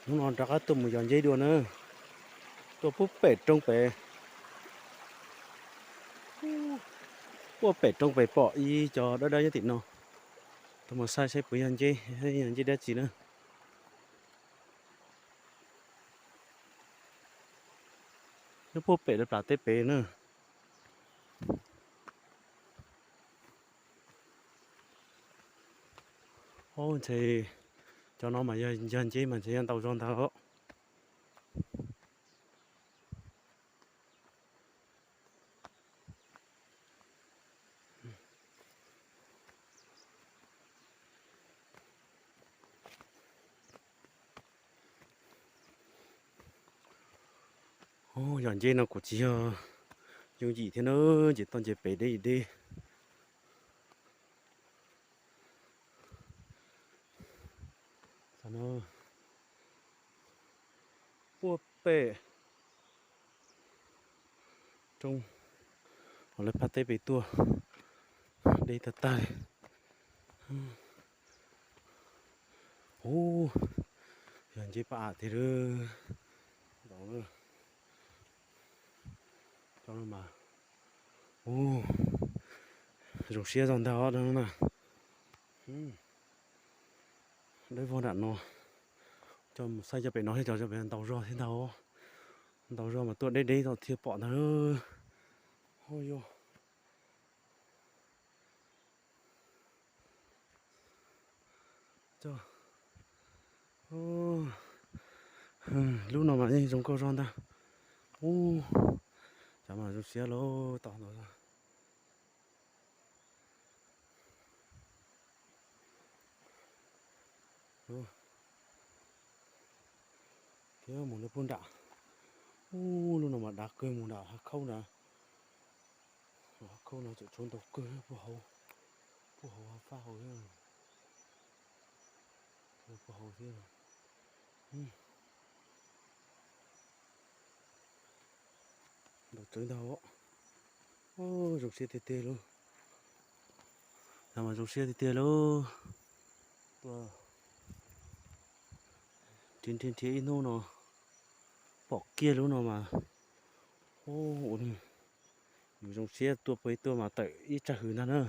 Hnub no rov qab tuaj mus yos nceb dua na. Tuaj puag pem roob pem, puag pem roob pem pom ib cov dawb dawb nyob tim no. Tuaj mus saib saib puas yog nceb, yog nceb dab tsi na. Nyob puag pem lawv plas teb pem na. Ntshe cov no mas yog nceb mas ntshe yog ntau zog ntag. Yog nceb no kuv tsis yog yooj yim thiab na, ces toj nce pem deb deb. Puag pem roob, lawv plas teb pem tuaj, deb tag tag li. Ub, yog nceb paj am tiag lawm. Cov no mas, ub, zoo siab zog ntag os no na. Dawb vog nram no, coj mus saib cov pem no thiab, cov pem ntau zog thiab ntag. Ntau zog mas tuaj deb deb tau thiaj pom ntag. Ub, yog lub no mas yeej zoo nkauj zog ntag. Ub, cov mas zoo siab lauj, tau ntau zog. Thiab mus rau puag nram, ub, lub no mas dav kawg, mus nram hav khaub nrad. Hav khaub no tseem tshuav ntau kawg, puag hauv, puag hauv faj hauv, puag hauv thiab. Ntau tsawv ntag. Zoo siab tiag tiag lauj. Cov mas zoo siab tiag tiag lauj. Tuaj nrhiav nrhiav nrhiav ib hnub no pom kiag lub no mas, ub, ua yus zoo siab, tuaj pem tuaj mas tawm ib tsag hws ntag na.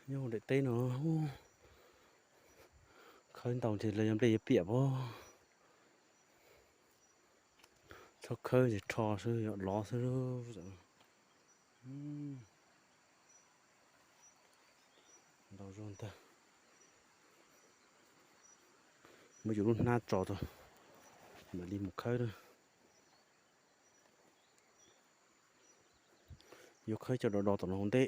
Nyob hauv daim teb no, khawb ntau ntshe lawv yuav nplej yuav piam pob. Txhob khawb ces rho xwb, yuav lov xwb. Ntau zog ntag. Muab yus lub hnab tso tau, mam li mus khawb na. Yuav khawb cov do do tom no ua ntej.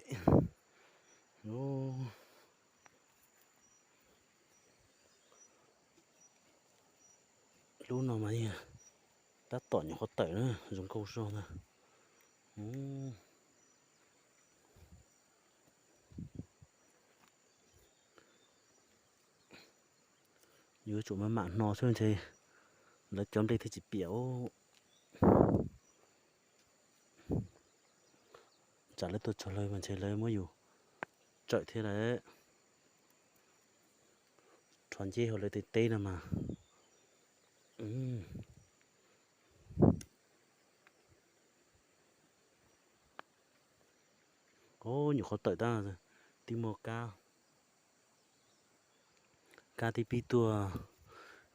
Lub no mas tab tom nyuam qhuav tawm na, zoo nkauj zog ntag. Yuav tsum maj mam hno xwb ntshe lawv cov nplej thiaj tsis piam. Tsam lawv tuaj txog lawv mas ntshe lawv muab yus tsawm thiab lawm. Rho nceb hauv lawv tej teb no mas. Ub, nyuam qhuav tawm tab, twb muaj kab, kab tib pib tuaj,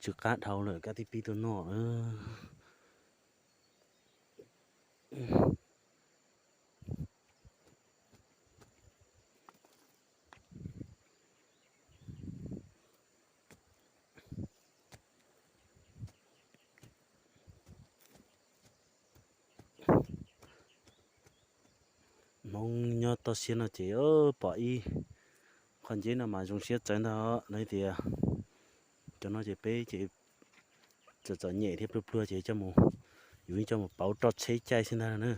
tsw qab dhau lawm, kab tib pib tuaj noj na. Hmoob nyob toj siab no ces pom ib qho nceb no mas zoo siab txawv ntag. Lawv tias cov no ces peb ces txom txom nyem thiab pluag pluag ces coj mus, yus yeej coj mus pauv roj tsheb caij xwb ntag na.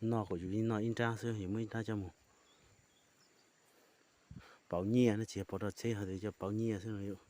Noj kuj yus yeej noj ib nrab xwb, yus muab ib nrab coj mus pauv nyiaj na, tsis yog pauv roj tsheb, ho tias coj pauv nyiaj xwb no yom.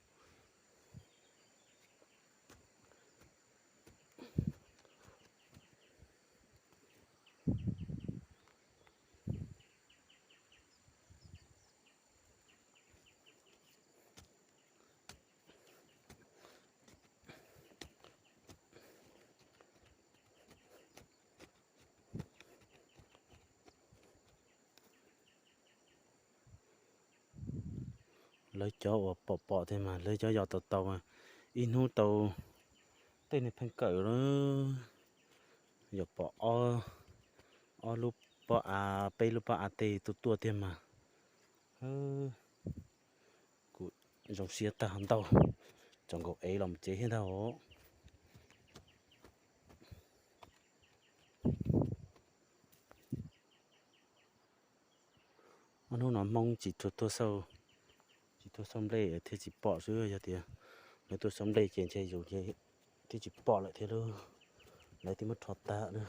Lawv cov uas pom pom tiag mas lawv cov yos tau tau mas ib hnub tau tej niag pheej kawm lawm, yog pom ob lub pob av peb lub pob av tej tuaj tuaj tiag mas. Kuv zoo siab tag ntau, tsaus nkaus ev los mus tsev thiab ntag. Ob hnub no Hmoob tsis tshua tuaj xauj, tsis tuaj xauj nplej thiaj tsis pom xwb, yog tias lawv tuaj xauj nplej ces ntshe yus thiaj tsis pom lawm thiab lauj. Lawv twb muab rho tag na.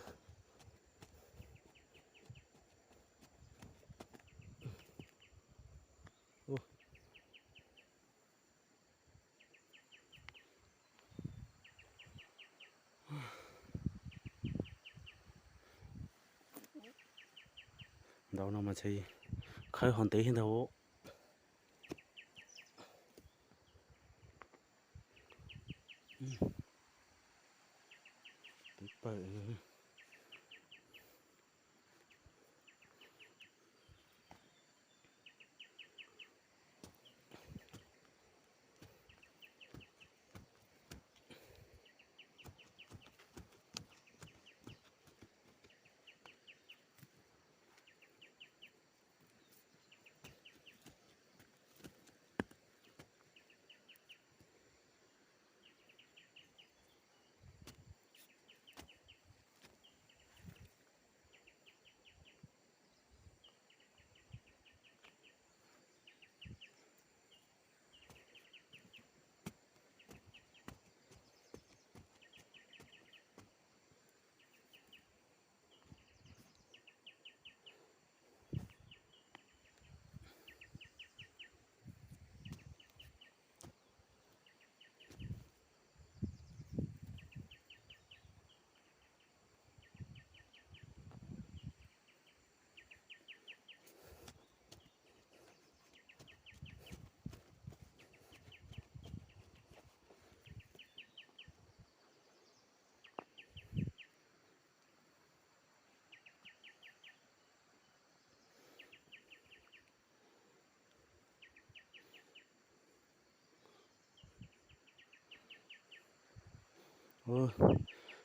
Ntau no mas ntshe khawb ho ntev thiab ntag. Twb pawg.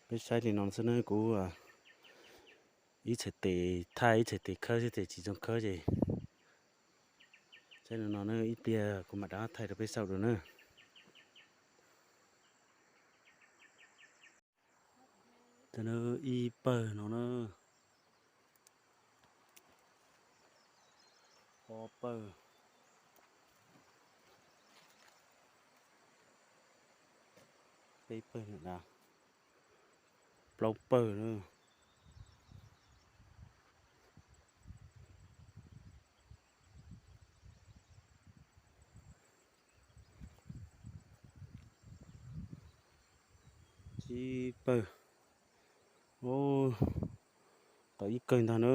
Peb saib li no xwb na, kuv ib txhais tes thaij ib txhais tes khawb xwb, tes tsis zoo khawb ces saib no no na, ib pliag kuv mam rov thaij rau peb saib dua na. Ib pawg no na, ob pawg, peb pawg na, plaub pawg na. Tsib pawg. Tau ib kawg ntag na.